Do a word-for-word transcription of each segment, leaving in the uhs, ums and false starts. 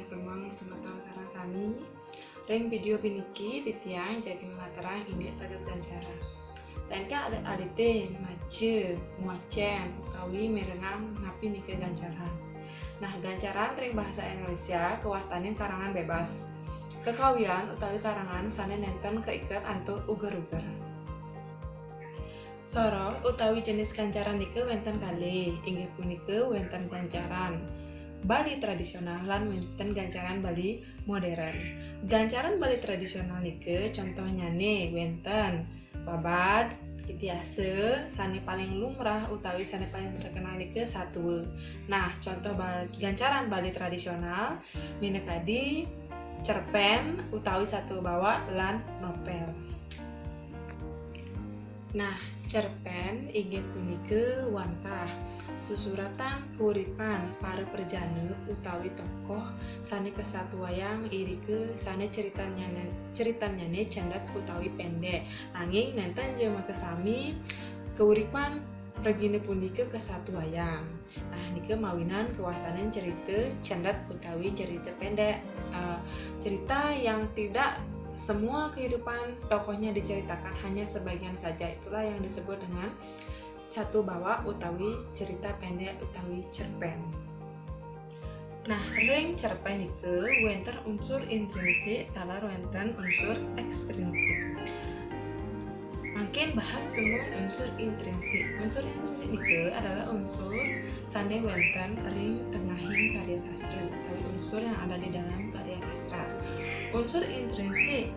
Semeng semeton sareng sami, ring video puniki titiang jagi nlatarang indik teges gancaran. Ten ka alit-alite maca, ngwacen, utawi mirengang napi nika gancaran. Nah, gancaran ring bahasa Indonesia kawastanin karangan bebas. Kekawian utawi karangan sane nenten kaiket antuk uger-uger. Sorong utawi jenis gancaran nika wenten kalih, inggih punika wenten gancaran Bali tradisional lan wenten gancaran Bali modern. Gancaran Bali tradisional nika contohnyane wenten babad, itihasa, sane paling lumrah utawi sane paling terkenal nika satua. Nah, contoh ba-, gancaran Bali tradisional minakadi cerpen utawi satua bawak lan novel. Nah, cerpen inggih punika wantah sesuratan kauripan para prajana utawi tokoh sane kasatuayang irika sane ceritannyane, ceritannyane cendek utawi pendek. Nanging nenten ja makasami kauripan pragina punika kasatuayang. Nah, nika mawinan kawastanin cerita cendek utawi cerita pendek. Eh, cerita yang tidak semua kehidupan tokohnya diceritakan, hanya sebagian saja. Itulah yang disebut dengan satua bawak utawi cerita pendek utawi cerpen. Nah, ring cerpen nika wenten unsur intrinsik taler wenten unsur ekstrinsik. Mangkin bahas dumun unsur intrinsik. Unsur intrinsik nika adalah unsur sane wenten ring tengahing karya sastra utawi unsur yang ada di dalam karya sastra. Unsur intrinsik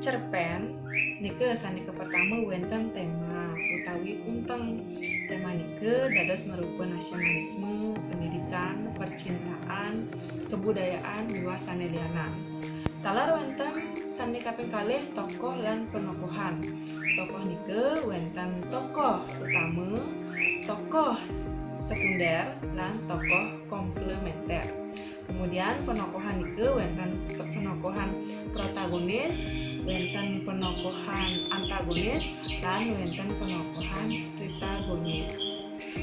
cerpen nika sane kapertama wenten tema utawi unteng. Tema nika dados marupa nasionalisme, pendidikan, percintaan, kebudayaan, miwah sane lianan. Taler wenten sane kaping kalih tokoh lan penokohan. Tokoh nika wenten tokoh utama, tokoh sekunder, lan tokoh komplementer. Kemudian penokohan nika wenten penokohan protagonis, wenten penokohan antagonis, lan wenten penokohan tritagonis.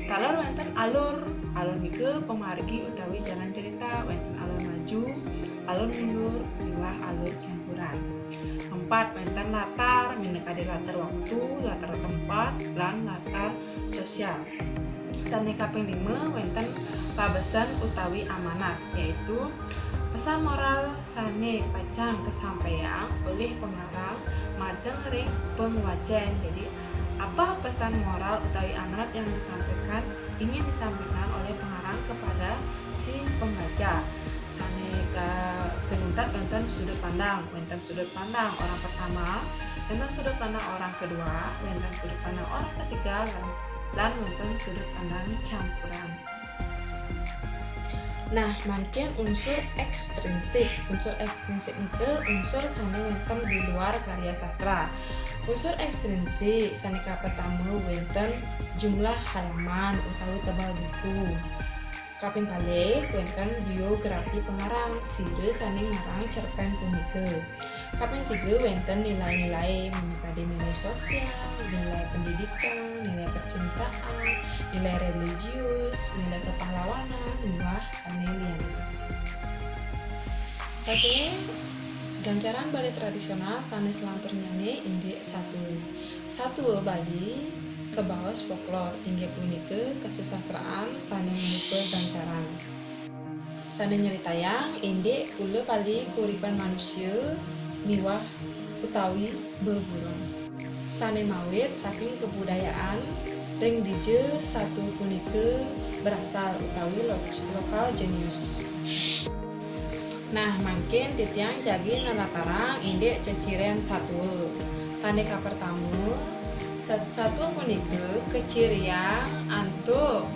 Taler wenten alur, alur nika pamargi utawi jalan cerita, wenten alur maju, alur mundur, miwah alur campuran. Empat, wenten latar, minakadi latar waktu, latar tempat, lan latar sosial. Sane kaping lima, wenten pabesen utawi amanat, yaitu pesan moral sane pacang kasampaiang olih pengarang majeng ring pangwacen. Jadi, apa pesan moral utawi amanat yang disampaikan, ingin disampaikan oleh pengarang kepada si pembaca? Sane kaping untat wenten sudut pandang, wenten sudut pandang orang pertama, wenten sudut pandang orang kedua, wenten sudut pandang orang ketiga, lan, lan wenten sudut pandang campuran. Nah, mangkin unsur ekstrinsik. Unsur ekstrinsik nika unsur sane wenten di luar karya sastra. Unsur ekstrinsik sane kapertama wenten jumlah halaman utawi tebal buku. Kaping kalih wenten biografi pengarang, sira sane ngarang cerpen punika. Kaping tiga wenten nilai-nilai, minakadi nilai sosial, nilai pendidikan, nilai percintaan, nilai religius, nilai kepahlawanan, miwah sane liyanan. Saking gancaran Bali tradisional sane selanturnyane indik satua. Satua Bali kabaos folklor, inggih punika kasusastraan sane marupa gancaran. Sane nyritayang indik pula pali kauripan manusia miwah utawi beburon. Sane mawit saking kabudayaan ring dija satua punika berasal utawi lo-, lokal genius. Nah, mangkin titiang jagi nlatarang indik ceciren satua. Sane kapertama, sat-, satua punika kaciriang antuk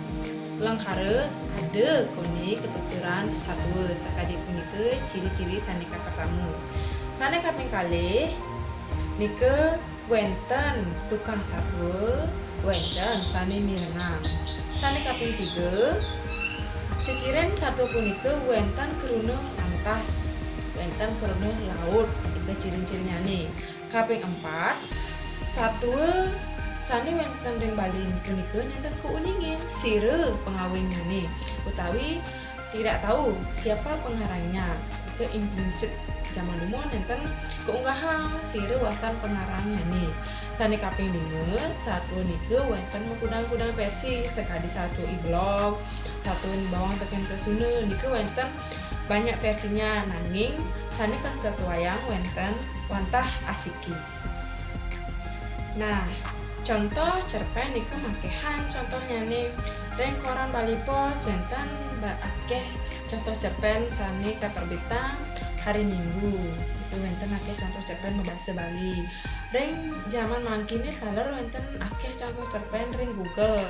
lengkara ada koni katuturan satua. Sakadi punika ciri-ciri sane kapertama. Sane kaping kalih nika wenten tukang satua, wenten sane mirengang. Sane kaping tiga, ceciren satua punika wenten kruna lantas, wenten kruna laut, nika ciri-cirinyane. Kaping empat, satua sane wenten ring Bali punika nenten kauningin sira pangawinnyane, utawi tidak tahu siapa pengarangnya. Ke ing bunsut jaman dumun nénten kaunggahang sira wastan pengarangnya nih. Sané kaping lima, satua nika wénten makudang-kudang versi, sakadi satua I Belog, satua Ni Bawang tekén Kesuna nika wénten banyak versinya, nanging sané kasetuayang wénten wantah asiki. Nah, contoh cerpén nika makéhan contohnyané. Ring koran Bali Pos wénten ba-, akéh contoh cerpén sané katerbitang hari Minggu. Itu wénten akéh contoh cerpén mabasa Bali. Ring jaman mangkiné taler wénten akéh contoh cerpén ring Google.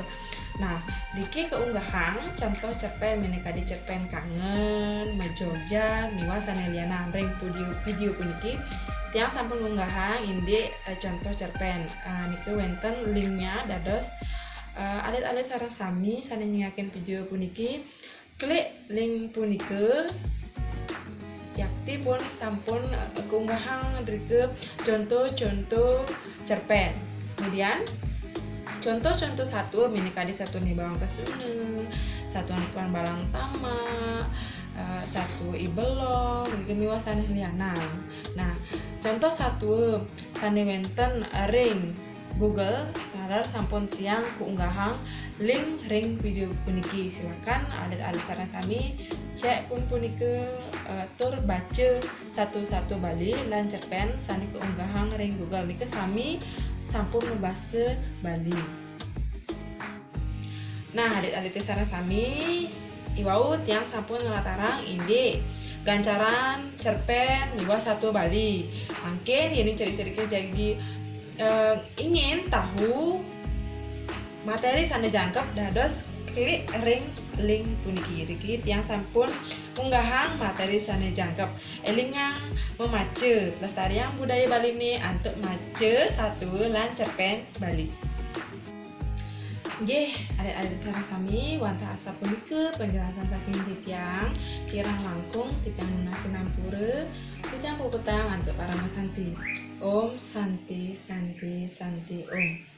Nah, niki kaunggahang contoh cerpén minakadi cerpén Kangen, Majogjag, miwah sané lianan. Ring video, video puniki tiang sampun ngunggahang indik, eh, contoh cerpén. Ah, nika wénten linknya dados, eh, alit-alit sareng sami sané nyingakin video puniki, klik link punika, yakti pun sampun, eh, kaunggahang drika contoh-contoh cerpén. Kemudian, contoh-contoh satua minakadi satua Ni Bawang Kesuna, satua Tuan Balang Tamak, eh, satua I Belog, nggih miwah sané lianan. Nah, contoh satua sané wénten ring Google, taler sampun tiang kaunggahang link ring video puniki. Silakan alit-alit sareng sami cek pun punika, eh, tur baca satua-satua Bali lan cerpén sané kaunggahang ring Google. Nika sami sampun mabasa Bali. Nah, alit-alit sareng sami, iwau tiang sampun nlatarang indik gancaran cerpén miwah satua Bali. Mangkin yéning cerik-ceriké jagi, eh, ingin tahu materi sané jangkep, dados klik ring link puniki. Riki tiang sampun ngunggahang materi sané jangkep. Élingang mamaca, lestariang budaya Baliné antuk maca satua lan cerpén Bali. Nggih, alit-alit sareng sami, wantah asapunika penjelasan saking titiang, kirang langkung titiang nunas sinampura, titiang puputang antuk parama santi. Om Santi, Santi, Santi, Om.